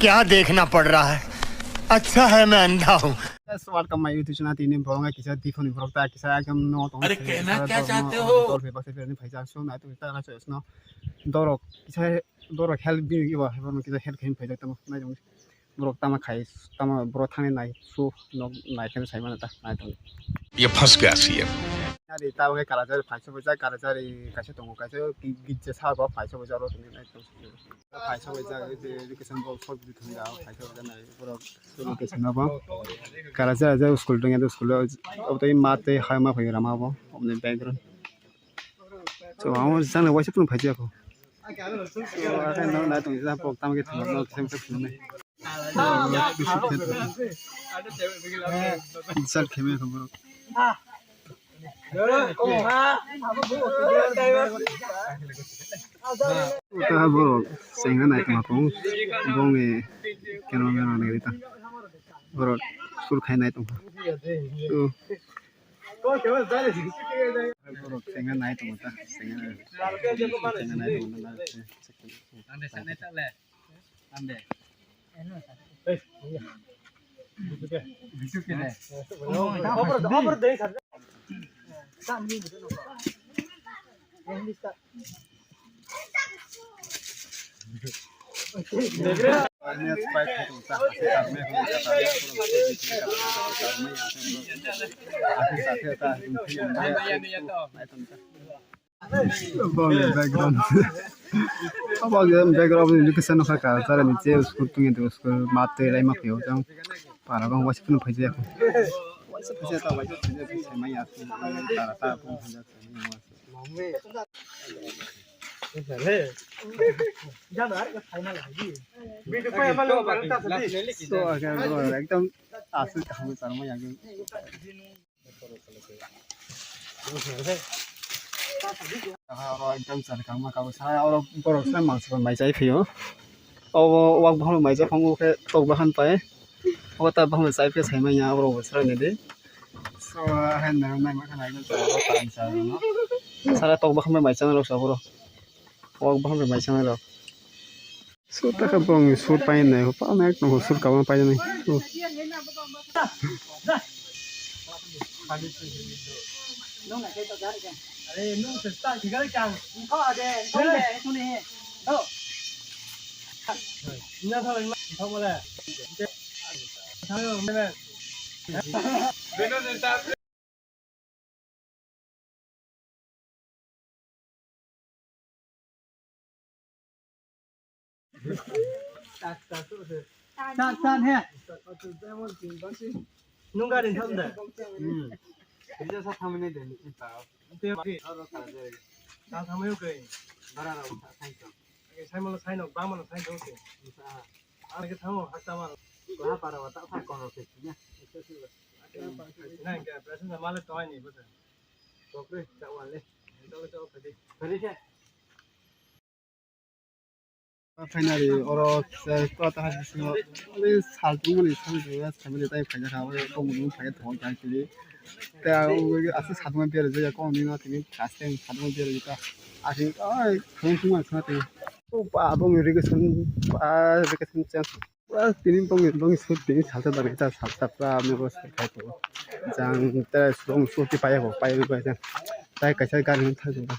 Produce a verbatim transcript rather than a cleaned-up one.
क्या देखना पड़ रहा है? अच्छा है मैं अंधा हूँ। Yes, welcome my YouTube channel. Tini borok kisa diphoni borok ta kisa ekdom no tong. अरे, कहना क्या चाहते हो? Dol phai baksa phai ni phaisa so nai tong ta na so no. Dorok kisa dorok help bi ba borok kisa help khaim phaijak tamo nai tong. Borok tama khai tama borok thani nai so no nai khe sai mana ta nai tong. ये फंस गया CM. Ari ta wngkha Kalachari phaisa phaisa Kalachari kaisa tongo kaisa gitsa sabo phaisa phaisa ro tongwi nai tong. Phaisa phaisa education bo short video thangwi rao phaisa phaisa nai borok education abo. Kalachari school tongya school o tei ma tei hai ma phai rama bo oboni background. So amo jang waisa phunu phaisa ko. So akhai no nai tong jang pok tam ke thang no sem sem phunu nai. Insult khe maya kho borok. Uta borok chengna nai tongma kong bongni camera man rok nai ta borok sur khai nai tongkha. Borok chengna nai tongma ta chengna nai tongma. Bawle background. Bawle background ni kisa nokha ka, tara ni che school tungya de school mat twi lai ma phiyok jang. Para bang waisa phano phaijak. Waisa phaijak ta waisa phaijak sai maya. Tara ta phano phaijak. So again bro, ekdom asli kaham tara maya. Oro ekdam chari kangma kabo sa oro borok sa mangsa bai mai chai phio. Obo wak bahai mai chai phango khe tok bahan pai. Obo ta bahai mai chai khe sai manya oro bo sara ni di. So hai nang nai ma khana ekdam chari kangma sa no. Sara tok bahan mai chai rok sa boro. Wak bahai mai chai rok. Sur ta khe bongni sur painai, bopang nai tongo sur kabang painani. Tan, tan, he. Nung gari tham da? Hmm. Bisa sa thamani de ni ta. Te, ta thamai ko. Bara ra sa sai to. Sai mo sai no, ba mo sai to. Sa. Ang ke thamo hakta ma. Ba para wa ta sa kono se. Na ke president male to ani bata. Kokre ta wale. To to phadi. Phadi se. Finally, oro, eh, to ta ha bisingo, oi saltung mani, saltung ya, family tai phai jakha, oi kong mani phai thong jang kili. Te oi ase saltung mani bere jaya kong ni no tini first time saltung mani bere jaka. Ase oi thong thong ma sa te. O ba bong irrigation, ba irrigation chance. Pura tini bong bong su tini salsa da ta salsa pura ame bo sai khai to. Jang ta song su ti paya ko, paya ko jang. Tai kaisa gari thang.